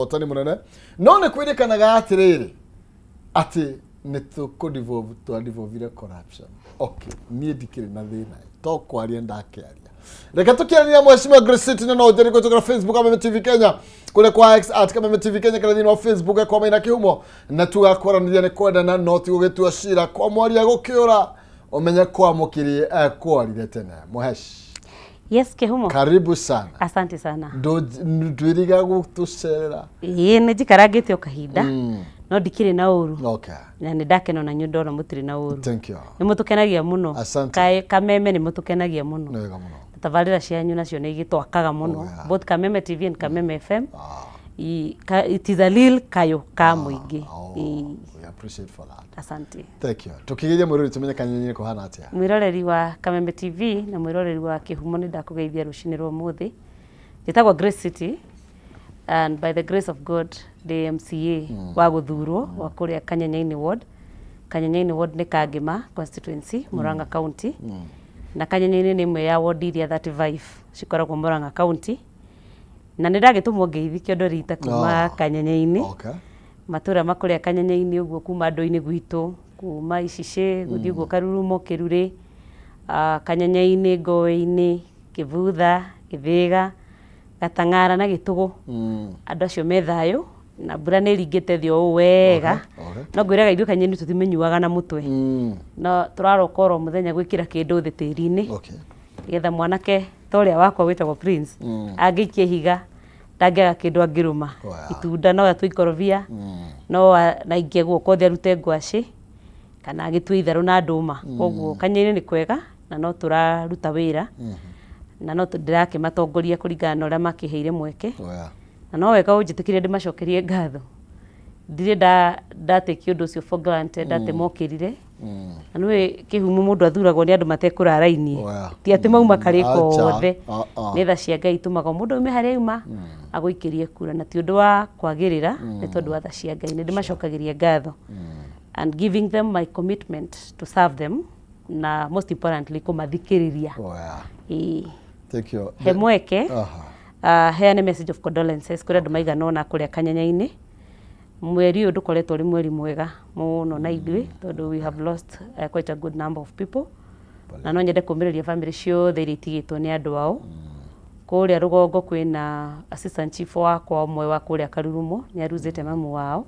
Ũhotani mũnene no nĩ kwĩrĩkanaga atĩrĩrĩ atĩ nĩ tũkũ twa corruption. Okay, niĩ ndikĩrĩ na thĩna to kwaria ndakĩaria. Reke tũkĩaria Mheshimiwa Grace City na no njeri kũtũkĩra Facebook Kameme TV Kenya, kũrĩa kwa X @KamemeTV Kenya, kana thĩinĩ wa Facebook kwa Maina Kĩhumo, na tugakwaranĩria nĩ kwendana no ti gũgĩtua cira. Kwa mwaria gũkĩũra ũmenye kwa mũkiri kwarire tene. Mũhesh. Yes, Kĩhumo. Karibu sana. Asante sana. Ndwĩriga gũtũcerera. Ĩĩ, nĩ njikarangĩte o kahinda no ndikĩrĩ na ũru. Na nĩ ndakena ona nyũ ndona mũtirĩ na ũru. Thank you. Nĩ mũtũkenagia mũno. Asante. Kameme nĩ mũtũkenagia mũno. Nĩ wega mũno. Tabarĩra cianyu nacio nĩ igĩtwakaga mũno. Both Kameme TV and Kameme FM. It is a real kayũ ka mũingĩ. Oh, Ĩĩ. we appreciate for that. Asante. Thank you. Tukĩgeria mwĩrori tũmenye Kanyenye kũhana atĩa. Mwĩroreri wa Kameme TV na mwĩroreri wa Kĩhumo, nĩ ndakũgeithia rũcinĩ rwa ũmũthĩ. Njĩtagwo Grace City and by the grace of God ndĩ MCA wa gũthurwo wa kũrĩa Kanyenyainĩ Ward. Kanyenyainĩ Ward nĩ Kangema constituency, Murang'a County. Na Kanyenyainĩ nĩ ĩmwe ya ward iria 35 cikoragwo Murang'a County. Na nĩ ndagĩtũmwo ngeithi kĩondo rita kuma Kanyenyainĩ. Matũra makũrĩa Kanyenyainĩ ũguo, kuma andũ-inĩ gwitũ, kuma Icicĩ gũthiĩ ũguo Karurumo, Kĩrurĩ, Kanyenyainĩ, Ngoe-inĩ, Kĩbutha, Gĩthĩga, Gatang'ara na Gĩtũgũ. Andũ acio me thayũ na mbura nĩ ĩringĩte thĩ o ũũ wega. No ngwĩraga ithuĩ Kanyenyainĩ tũtimĩnyuaga na mũtwe. No tũraroka oro mũthenya gwĩkĩra kĩndũ thĩ tĩri-inĩ nĩgetha mwanake ta ũrĩa wakwa wĩtagwo Prince angĩikia ihiga ndangĩaga kĩndũ angĩrũma. Itunda no atue ikorobia, no aikie guoko thĩ arute ngwacĩ, kana agĩtue itharũ na ndũma. Koguo Kanyenyainĩ nĩ kwega na no tũraruta wĩra na no ndĩrakĩmatongoria kũringana na ũrĩa makĩheire mweke. Na no wega ũnjĩtĩkĩrie ndĩmacokerie ngatho. Ndirĩ ndatake ũndũ ũcio for granted atĩ mokĩrire. Na nĩũĩ Kĩhumo mũndũ athuragwo nĩ andũ matekũra raini. Ti atĩ mauma karĩka othe. Nĩ tha cia Ngai itũmaga mũndũ aume harĩa auma agũikĩrie kura, na ti ũndũ wa kwagĩrĩra, nĩ tondũ wa tha cia Ngai. Nĩ ndĩmacokagĩria ngatho and giving them my commitment to serve them, na most importantly kũmathikĩrĩria. Ĩĩ. Thank you. He mweke heane message of condolences kũrĩ andũ maigana ũna kũrĩa Kanyenyainĩ. Mweri ũyũ ndũkoretwo ũrĩ mweri mwega mũno na ithuĩ tondũ we have lost quite a good number of people, na no nyende kũmĩrĩria family ciothe iria itigĩtwo nĩ andũ ao. Kũrĩa rũgongo kwĩna assistant chief wakwa ũmwe wa kũrĩa Karurumo, nĩ aruzĩte mamu wao,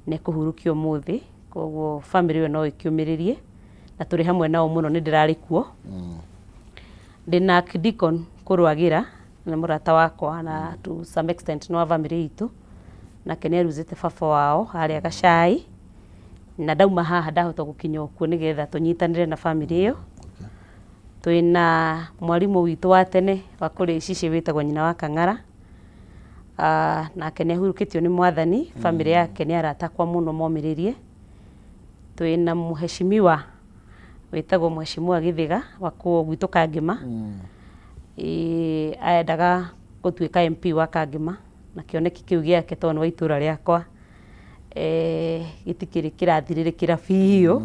nĩ ekũhurũkio ũmũthĩ, koguo family ĩyo no ĩkĩũmĩrĩrie na tũrĩ hamwe nao mũno, nĩ ndĩrarĩ kuo. Ndĩna Archdeacon Kũrũagĩra, nĩ mũrata wakwa na to some extent nĩ wa family itũ, nake nĩ aruzĩte baba wao harĩa Gacai, na ndauma haha ndahota gũkinya okuo nĩgetha tũnyitanĩre na family ĩyo. Twĩna mwarimũ witũ wa tene wa kũrĩa Icicĩ wĩtagwo nyina wa Kang'ara, nake nĩ ahurũkĩtio nĩ Mwathani, family yake nĩ arata akwa mũno momĩrĩrie. Twĩna mheshimiwa wĩtagwo Mheshimiwa Gĩthĩga wa kũu gwitũ Kangĩma, endaga gũtuĩka MP wa Kangĩma, na kĩoneki kĩu gĩake tondũ nĩ wa itũra rĩakwa gĩtikĩrĩ kĩrathirĩrĩkĩra biũ,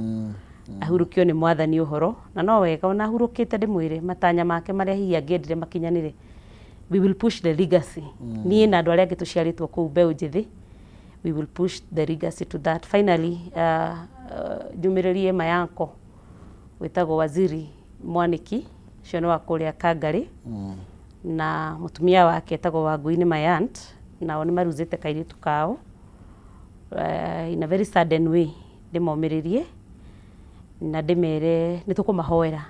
ahurũkio nĩ Mwathani ũhoro, na no wega ona ahurũkĩte ndĩmwĩre matanya make marĩa hihi angĩendire makinyanĩre, we will push the legacy. Niĩ na andũ arĩa angĩ tũciarĩtwo kũu mbeũ njĩthĩ, we will push the legacy to that. Finally, njumĩrĩrie my uncle wĩtagwo Waziri Mwaniki, ũcio nĩ wa kũrĩa Kangarĩ, na mũtumia wake etagwo Wangui, nĩ my aunt, nao nĩ maruzĩte kairĩtu kao in a very sudden way. Ndĩmomĩrĩrie na ndĩmere nĩ tũkũmahoera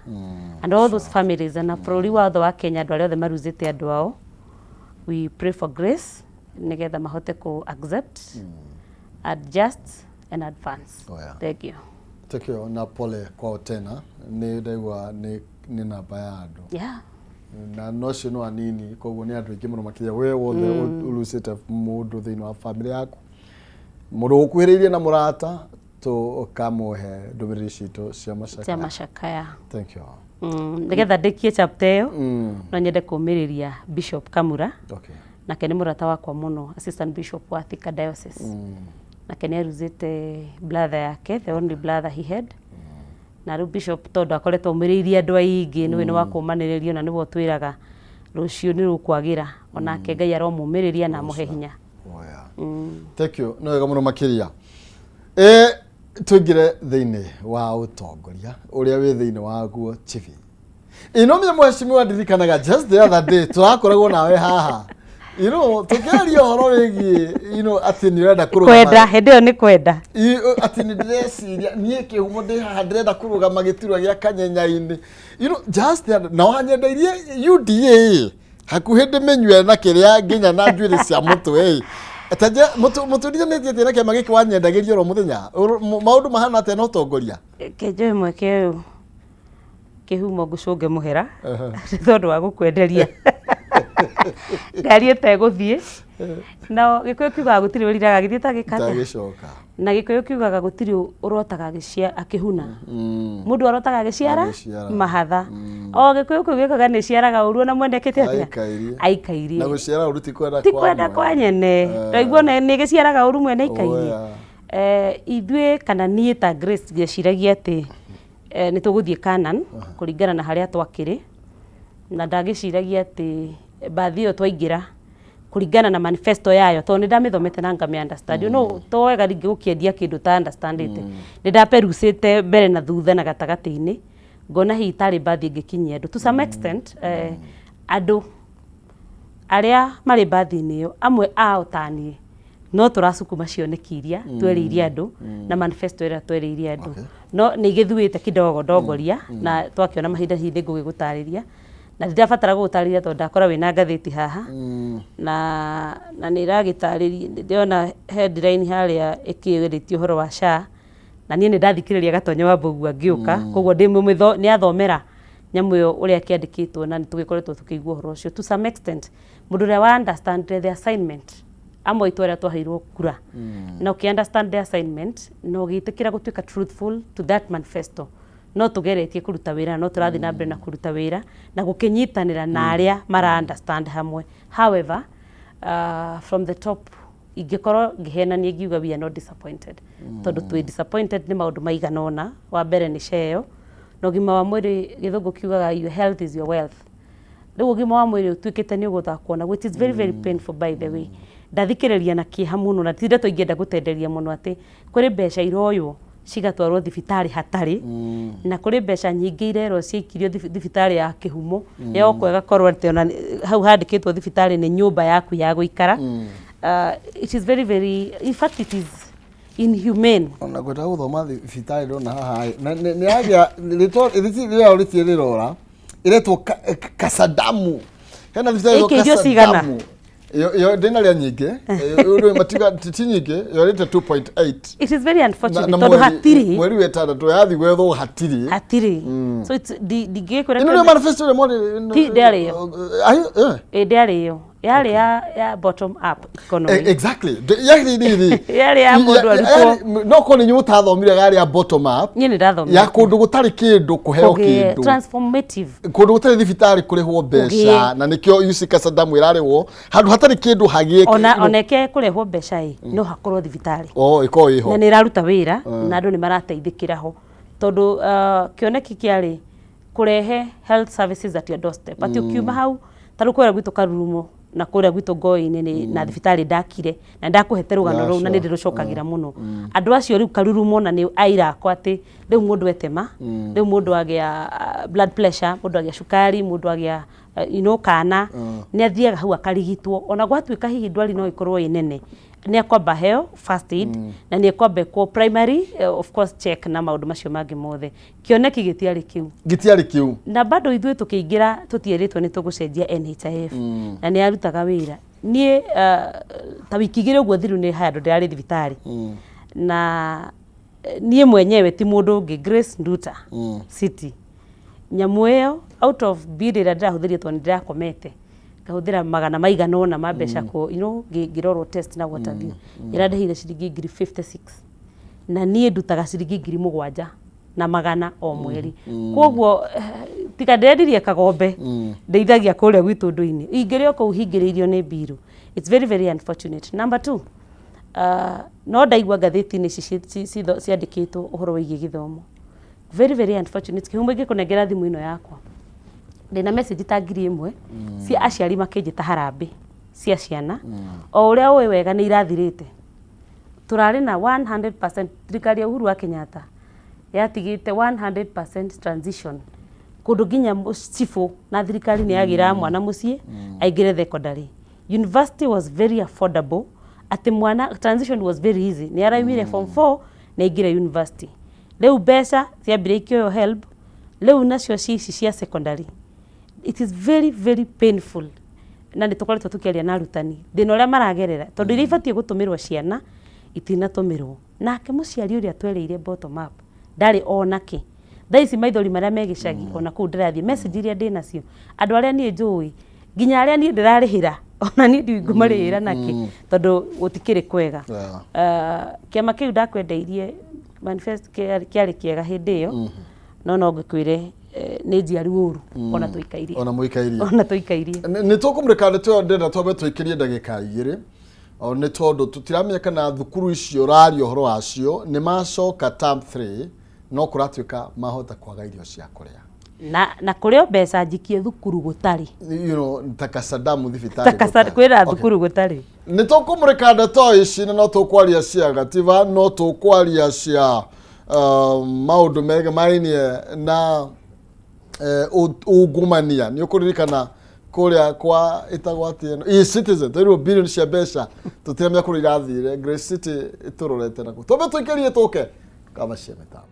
and all those families na bũrũri wothe wa Kenya, andũ arĩa othe maruzĩte andũ ao, we pray for grace nĩgetha mahote ku accept, adjust and advance. Thank you. Thank you na pole kwao tena. Nĩ ndaigua nĩ namba ya andũ na no cio no anini, koguo nĩ andũ aingĩ mũno makĩria. We wothe ũrucĩte mũndũ thĩinĩ wa family yaku, mũndũ ũkuhĩrĩirie na mũrata, tũkamũhe ndũmĩrĩri citũ cia cia macakaya. Macakaya. Thank you. Nĩgetha ndĩkie chapter ĩyo, no nyende kũmĩrĩria Bishop Kamura. Nake nĩ mũrata wakwa mũno, assistant bishop wa Thika Diocese. Nake nĩ aruzĩte brother yake, the only brother he had. Na rĩu bishop tondũ akoretwo aumĩrĩirie andũ aingĩ, nĩwe nĩ wa kũmanĩrĩrio na nĩwe ũtwĩraga rũciũ nĩ rũkwagĩra, onake Ngai aromũmĩrĩria na amũhe hinya. Thank you, nĩ wega mũno makĩria. Tũingĩre thĩinĩ wa ũtongoria ũrĩa wĩ thĩinĩ waguo, chibi ino mĩ mheshimiwa. Ndirikanaga just the other day tũrakoragwo nawe haha tũkĩaria ũhoro wĩgiĩ atĩ nĩ ũrenda kũrũgama. Kwenda hĩndĩ ĩyo nĩ kwenda. Atĩ nĩ ndĩreciria niĩ kĩhumo ndĩ haha ndĩrenda kũrũgama gĩturwa gĩa kanyenya-inĩ just the other, na wanyendeirie UDA hakuhĩ ndĩmĩnyue na kĩrĩa nginya na njuĩrĩ cia mũtwe. Tanja mũtũriganĩtie atĩa na kĩama gĩkĩ wanyendagĩria oro mũthenya? Maũndũ mahana atĩa na ũtongoria? Kenjoe mweke ũyũ, kĩhumo, ngũcũnge mũhera nĩ tondũ wa gũkwenderia ngari ĩtegũthiĩ. Na Gĩkũyũ kiugaga gũtirĩ wĩriraga gĩthiĩ ta gĩkatĩa. Ndagĩcoka. Na Gĩkũyũ kiugaga gũtirĩ ũrotaga akĩhuna. Mũndũ arotaga agĩciara. Agĩciara. Mahatha o Gĩkũyũ kĩu gĩkaga nĩ ciaraga ũru ona mwene ekĩte atĩa? Aikairie. Aikairie. Na gũciara ũru ti kwenda. Ti kwenda kwa nyene. Ndaigua nĩ gĩciaraga ũru mwene aikairie. Oya. Ithuĩ kana niĩ ta Grace ngĩciragia atĩ nĩ tũgũthiĩ Canaan kũringana na harĩa twakĩrĩ, na ndagĩciragia atĩ mbathi ĩyo twaingĩra kũringana na manifesto yayo, tondũ nĩ ndamĩthomete na ngamĩ understand. To wega rĩngĩ gũkĩendia kĩndũ ta understandĩte. Nĩ ndaperucĩte mbere na thutha na gatagatĩ-inĩ, ngona hihi tarĩ mbathi ĩngĩkinyia andũ to some extent. Andũ arĩa marĩ mbathi-inĩ ĩyo, amwe ao ta niĩ, no tũracukuma cioneki iria twerĩire andũ na manifesto ĩrĩa twerĩire andũ. No nĩ igĩthuĩte kidogo ndongoria na twakĩona mahinda hihi nĩ ngũgĩgũtarĩria, na ndirabatara gũgũtarĩria tondũ ndakora wĩna ngathĩti haha na nĩ ĩragĩtarĩria. Ndĩrona headline harĩa ĩkĩarĩtie ũhoro wa SHA, na niĩ nĩ ndathikĩrĩria Gatonyo wa Mbũgua ngĩũka, koguo ndĩ mũmĩtho nĩ athomera nyamũ ĩyo ũrĩa kĩandĩkĩtwo, na nĩ tũgĩkoretwo tũkĩigua ũhoro ũcio to some extent. Mũndũ ũrĩa wa understand the assignment, amwe aitũ arĩa twaheirwo kura na ũkĩ understand the assignment na ũgĩtĩkĩra gũtuĩka truthful to that manifesto, no tũgeretie kũruta wĩra na no tũrathiĩ na mbere na kũruta wĩra na gũkĩnyitanĩra na arĩa mara understand hamwe. However, from the top, ingĩkorwo ngĩhenania ngiuga we are not disappointed, tondũ twĩ disappointed nĩ maũndũ maigana ũna. Wa mbere nĩ ceo na ũgima wa mwĩrĩ. Gĩthũngũ kiugaga "Your health is your wealth". Rĩu ũgima wa mwĩrĩ ũtuĩkĩte nĩ ũgũthakwo naguo. It is very, very painful, by the way. Ndathikĩrĩria na kĩeha mũno, na ti ndeto ingĩenda gũtenderia mũno, atĩ kũrĩ mbeca iroywo cigatwarwo thibitarĩ hatarĩ, na kũrĩ mbeca nyingĩ irerwo ciaikirio thibitarĩ ya kĩhumo yokwo ĩgakorwo atĩ ona hau handĩkĩtwo thibitarĩ nĩ nyũmba yaku ya gũikara. It is very, very, in fact it is inhumane. Ona ngwenda gũthoma thibitarĩ ndona haha ĩ, na nĩ yagĩa rĩtwa rĩao rĩtirĩ rĩrora, ĩretwo Kasadamu. Hena thibitarĩ ĩretwo Ĩkĩirio cigana? Kasadamu. Ĩyo ndĩnarĩa nyingĩ. Ĩyo matiga ti nyingĩ, yorĩte 2.8. It is very unfortunate Na tondũ hatirĩ. Mweri wa ĩtandatũ yathi gwethwo hatirĩ. Hatirĩ, so it's ndingĩkwĩra. Ĩno nĩyo manifesto ĩrĩa mwarĩ? Ti, ndĩarĩ yo. Ayo. Ĩ ndĩarĩ yo, yarĩ ya bottom up economy. Exactly. Yarĩ rĩrĩ. Yarĩ ya mũndũ arutwo. No korwo nĩ inyuĩ mũtathomire, yarĩ ya bottom up. Niĩ nĩ ndathomire. Ya kũndũ gũtarĩ kĩndũ kũheo kĩndũ. Transformative. Kũndũ gũtarĩ thibitarĩ kũrĩhwo mbeca. Kũgĩe. Na nĩkĩo UC Kasadamu ĩrarĩhwo handũ hatarĩ kĩndũ hagĩe. Ona eke kũrehwo mbeca ĩ, no hakorwo thibitarĩ. O ĩkorwo ĩho. Na nĩ ĩraruta wĩra na andũ nĩ marateithĩkĩra ho, tondũ kĩoneki kĩarĩ kũrehe health services at your doorstep, atĩ ũkiuma hau ta rĩu kũrĩa gwitũ Karurumo na kũrĩa gwitũ Ngoi-inĩ nĩ na thibitarĩ ndakire na ndakũhete rũgano rũu na nĩ ndĩrũcokagĩra mũno. Andũ acio rĩu Karurumo na nĩ aira akwa atĩ rĩu mũndũ etema, rĩu mũndũ agĩa blood pressure, mũndũ agĩa cukari, mũndũ agĩa kana nĩ athiaga hau akarigitwo. Ona gwatuĩka hihi ndwari no ĩkorwo ĩ nene, nĩ akwamba heo first aid na nĩ ekwamba ekwo primary of course check na maũndũ macio mangĩ mothe. Kĩoneki gĩtiarĩ kĩu. Gĩtiarĩ kĩu. Na bado ithuĩ tũkĩingĩra tũtierĩtwo nĩ tũgũcenjia NHIF na nĩ yarutaga wĩra. Niĩ ta wiki 2 ũguo thiru nĩ handũ ndĩrarĩ thibitarĩ na niĩ mwenyewe, ti mũndũ ũngĩ, Grace Nduta City, nyamũ ĩyo out of bill ĩrĩa ndĩrahũthĩrire, tondũ nĩ ndĩrakomete ngahũthĩra magana maigana ũna ma mbeca kũ ngĩrorwo test na what have you, ĩrandĩhire ciringi ngiri 56, na niĩ ndutaga ciringi 7,100 o mweri. Koguo tiga ndĩrendirie kagombe ndeithagia kũrĩa gwitũ ndũ-inĩ ingĩrĩ o kũu hingĩrĩirio nĩ mbiru. It's very, very unfortunate. Number two, no ndaigua ngathĩti-inĩ ici ciandĩkĩtwo ũhoro wĩgiĩ gĩthomo. Very, very unfortunate. Kĩhumo, ingĩkũnengera thimũ ĩno yakwa, ndĩna message ta 1000 cia aciari makĩnjĩta harambĩ. Cia ciana o ũrĩa ũĩ wega nĩ irathirĩte. Tũrarĩ na 100%, thirikari ya Uhuru wa Kenyatta yatigĩte 100% transition kũndũ nginya cibũ na thirikari nĩ yagĩraga mwana mũciĩ aingĩre secondary. University was very affordable, atĩ mwana transition was very easy, nĩ araumire form 4 nĩ aingĩre university. Rĩu mbeca ciambire ikĩoywo HELB, rĩu nacio cici cia secondary, it is very very painful, na nĩ tũkoretwo tũkĩaria na arutani thĩna ũrĩa maragerera, tondũ iria ibatiĩ gũtũmĩrwo ciana itinatũmĩrwo. Nake mũciari ũrĩa twereire bottom up ndarĩ onake thaa ici, maithori marĩa me gĩcagi ona kũu ndĩrathiĩ, message iria ndĩ nacio, andũ arĩa niĩ njũĩ, nginya arĩa niĩ ndĩrarĩhĩra, ona niĩ ndiũĩ ngũmarĩhĩra nakĩ, tondũ gũtikĩrĩ kwega. Kĩama kĩu ndakwendeirie manifest kĩarĩ kĩega hĩndĩ ĩyo, no ngĩkwĩre nĩ njiaru ũru ona tũikairie. Ona mũikairie. Ona tũikairie. Nĩ tũkũmũrĩka ndeto ĩyo. Ndĩrenda twambe tũikĩrie ndagĩka 2 o nĩ tondũ tũtiramenya kana thukuru icio ũraria ũhoro wacio nĩ macoka term 3, no kũratuĩka mahota kwaga irio cia kũrĩa. Na kũrĩ o mbeca njikie thukuru gũtarĩ. Ta Kasadamu thibitarĩ. Ta gũtarĩ. Kwĩra thukuru gũtarĩ. Nĩ tũkũmũrĩka ndeto ici, na no tũkwaria cia gatiba, no tũkwaria cia maũndũ megemainie na ungumania. Nĩ ũkũririkana kũrĩa kwa ĩtagwo atĩ ĩno eCitizen twairwo billion cia mbeca, tũtiramenya kũrĩa irathire. Grace City ĩtũrorete nakuo. Twambe tũikĩrie tũke kaba cia mĩtambo.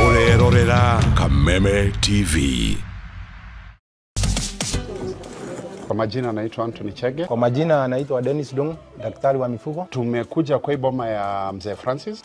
Ũrerorera Kameme TV. Kwa majina naitwa Anthony Chege. Kwa majina anaitwa Dennis Dung, daktari wa mifugo. Tumekuja kwa hii boma ya mzee Francis.